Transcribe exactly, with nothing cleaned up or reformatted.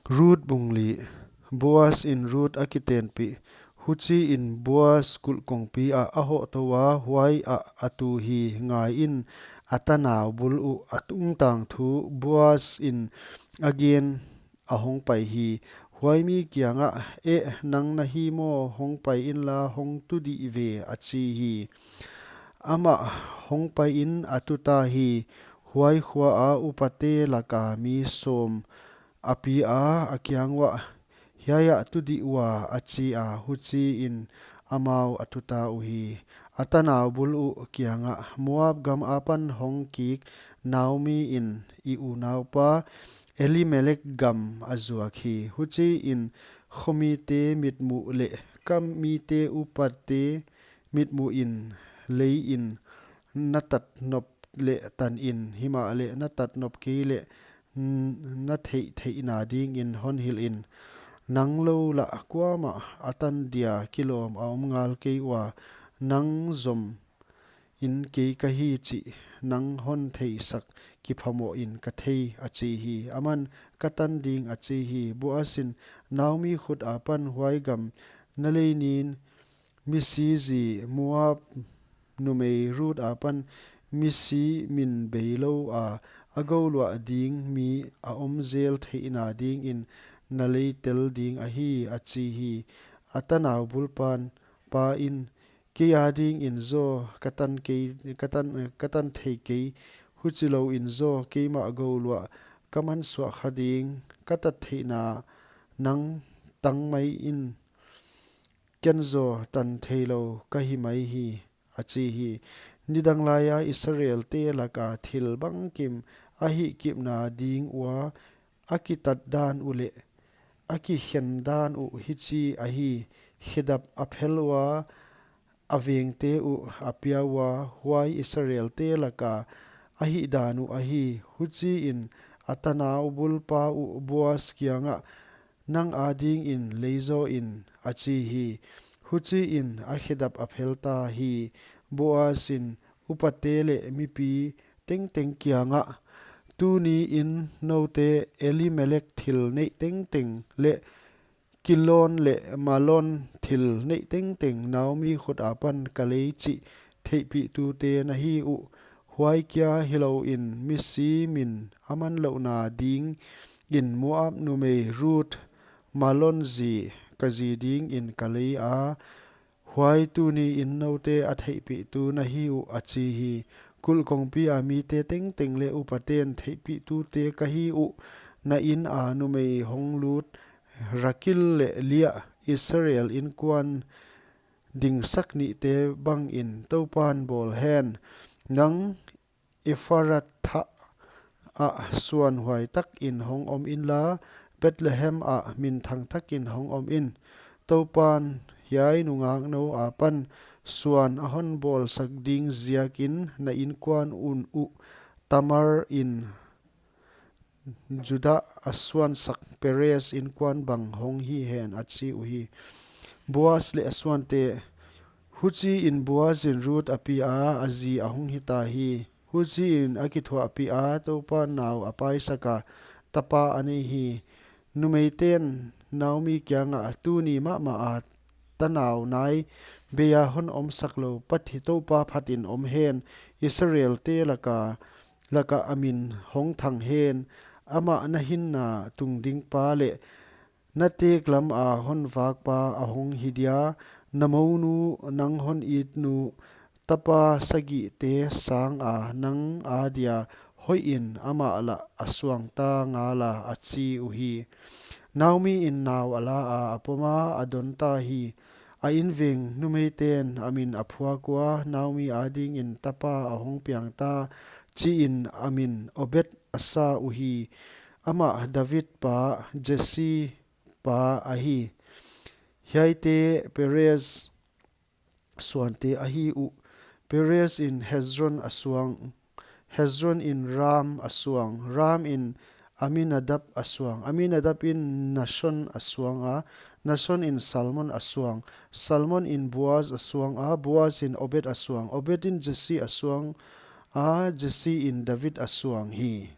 Ruth bung li. Boaz in Ruth a kitenpih. Huchiin Boaz kulh kongpi ah a hoh tou a, huai ah a tu hi. Ngaiin, a tanau bul uh a tungtang thu Boaz in a gen a hong pai hi. Huai mi kiangah, "Eh, nang na hi maw, hong pai inla hong tu dih ve," a chi hi. Amah hong paiin a tuta hi. Huai khua a upate laka mi sawm a pi a, a kiang uah, "Hiai ah tu dih ua," a chi a, huchiin amau a tuta uhi. A tanau bul uh kiangah, "Moab gam apan hong kik Naomi in i unaupa Elimelek gam a zuak hi. Huchiin khomite mitmuh leh ka mite upate mitmuh in, lei in na tat nop leh tan in, himahleh na tat nop kei leh, n-, na theih theihna dingin hon hilh in. Nang lou lah kuamah a tan dia kilawm a om ngal kei ua, nang zom in kei ka hi chih nang hon theisak kiphamoh in ka thei," a chi hi. Aman, "Ka tan ding," a chi hi. Boaz in Naomi khut apan huai gam na lei nin, misi zi Moab numei Ruth apan misi min beilou a, a gouluah ding mi a om zel theihna dingin na lei tel ding ahi, a chi hi. A tanau bulpan pa in, "Kei adingin zaw ka tan kei, ka tan, ka tan thei kei, huchilouin zaw keimah gouluah ka mansuah kha ding, ka tat theihna nang tang mai in, ken zaw tan theilou ka hi mai hi," a chi hi. Nidang laia Israelte laka thil bangkim a hihkipna ding ua a kitat dan uh leh a kikhen dan uh hichi ahi. Khedap a phel ua, a vengte uh a pia ua, huai Israelte laka a hihdan uh ahi. Huchiin a tanau bulpa uh Boaz kiangah, "Nang adingin lei zaw in," a chi hi. Huchiin a khedap a phel ta hi. Boaz in upate leh mipi tengteng kiangah, "Tuniin noute Elimelek thil neih tengteng leh Kilion leh Malon thil neih tengteng Naomi khut apan ka lei chih theihpihtute na hi uh. Huai kia hilouin misi min a manlouhna dingin Moab numei Ruth, Malon zi, ka zi dingin ka lei a, huai tuniin noute a theihpihtu na hi uh," a chi hi. Kulh kongpi a mite tengteng leh upaten, "Theihpihtute ka hi uh, na in a numei hong lut Rakil leh Leah, Israel inkuan dingsak nihte bangin Toupan bawl hen. Nang Ephrathah ah suan huai takin hong om inla, Bethlehem ah minthang takin hong om in. Toupan hiai nungaknou apan suan a hon bawlsak ding ziakin na inkuan un uh Tamar in Judah a suansak Perez inkuan bang hong hi hen," a chi uhi. Boaz leh a suante. Huchiin Boaz in Ruth a pi a, a zi a hong hita hi. Huchiin a kithuahpih a, Toupan nau a paisak a, tapa a nei hi. Numeiten Naomi kiangah, "Tuni mahmah a tanau nai beia hon omsak lou Pathian Toupa phatin om hen, Israelte laka, laka a min hong thang hen, amah na hinna tungdingpa leh na teklam a hon vakpa a hong hi dia, na mounu nang hon itnu tapa sagihte sanga nang adia hoihin amah lah a suangta ngala," a chi uhi. Naomi in nau a la a, a pom a, a don ta hi. A inveng numeiten a min a phuak ua, Naomi adingin tapa a hong piang ta, chiin a min Obed a sa uhi. Amah David pa, Jesse pa ahi. Hiaite Perez suante ahi uh. Perez in Hezron a suang, Hezron in Ram a suang, Ram in Aminadab a suang, Aminadab in Nahshon a suang a, Nahshon in Salmon a suang, Salmon in Boaz a suang a, Boaz in Obed a suang, Obed in Jesse a suang a, Jesse in David a suang hi.